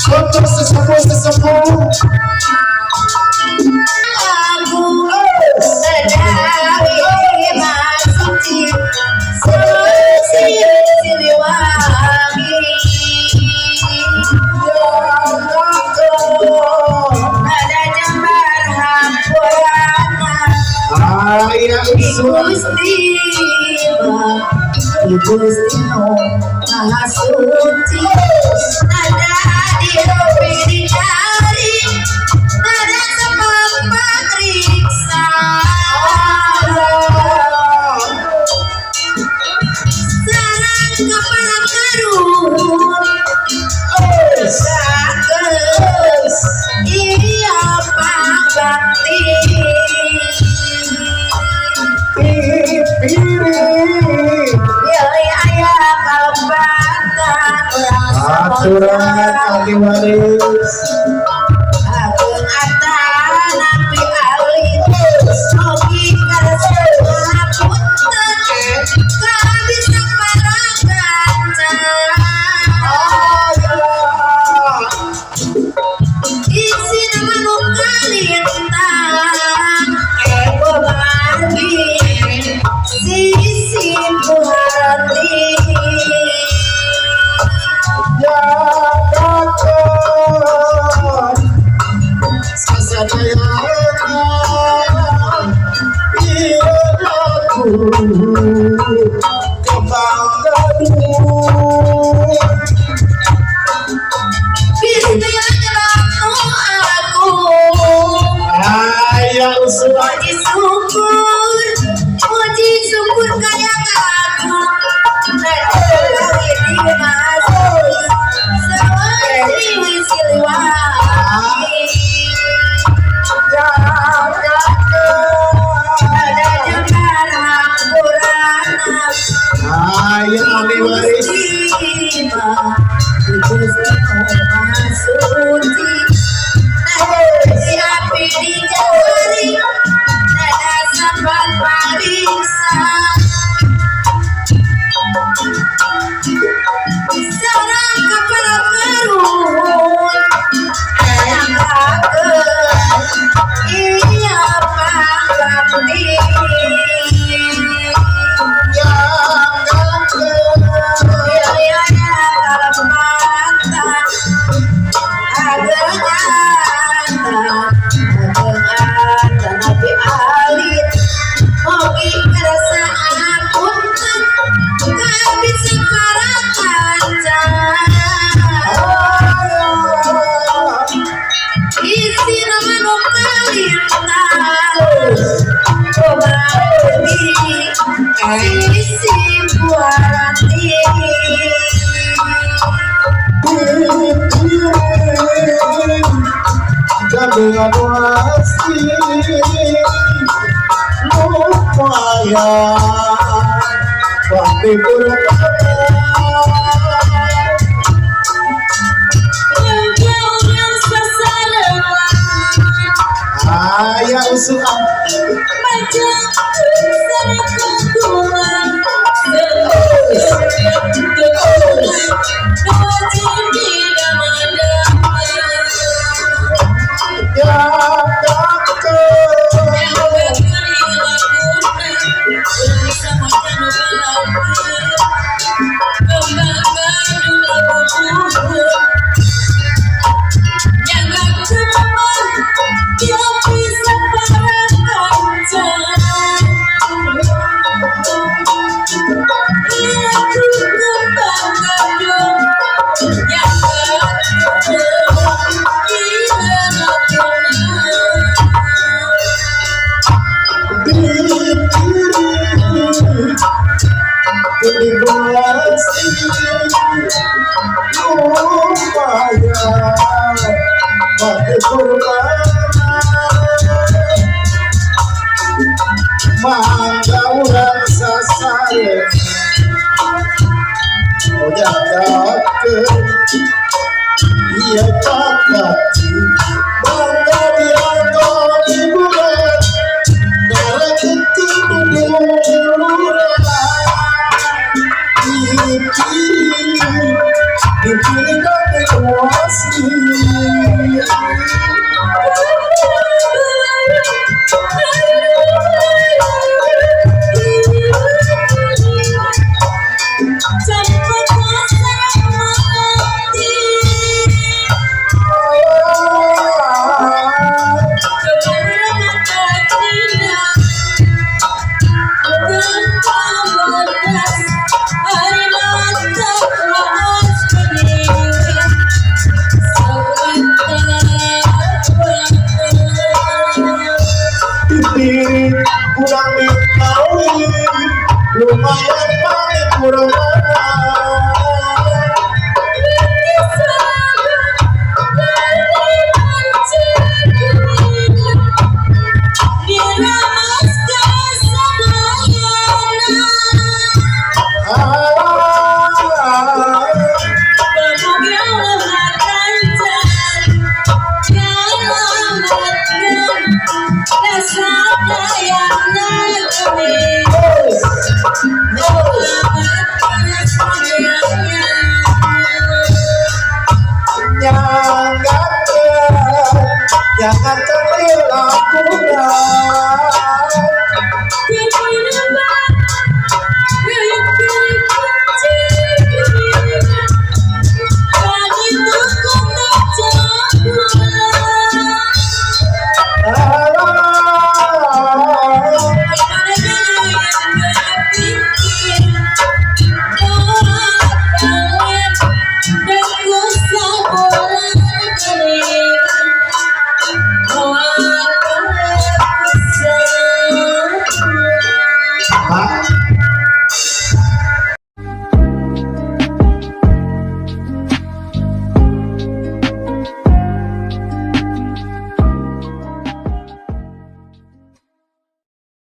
Untuk sesepuh sesepuh. Aku Nadawi Masuci Suci Siliwangi. Nada jembar hampurana. Aya usul. Gusti Gusti Maha Suci. Nada dicari, nada sebab periksa. Sarang kepala karuhun. Bagus iya pangbakti. Pipiring. Bilih aya kalepatan urang. Aturan ahli waris. Agung atanapi alit. Ogi karsa punten kabisa para kanca. Aya. Isina manuk kalintang ego margi sisi puharati. Ya kakon sasadayana ieu lagu kembang gadung. Bismillah nu agung. Aya usulan. Puji syukur, puji syukur kaya aku. Nadawi di masuk Sewesi Siliwangi. Ya kakon. Nada jembar hampurana. Aya ahli waris. Gusti Maha Suci. Nada api dicari, nada sempat pariksa. Sarang kepala karuhun. Nyangkakeun iya pangbakti. Ya kakon. Bilih aya kalepatan ageng ata, ageng atanapi alit. Mugi kersa punten kabisa para kanca. Aya. Isina manuk kalintang kumargi sisi puharati. Pipiring jagoan wasti upaya bakti purba. Aya usulan. Ya kakon. Pipiring Gede upaya bakti purba. Mangga urang sasare Ojakakeun ieu pakati. Mangga dianggo hiburan Darek duluran. Pipiring.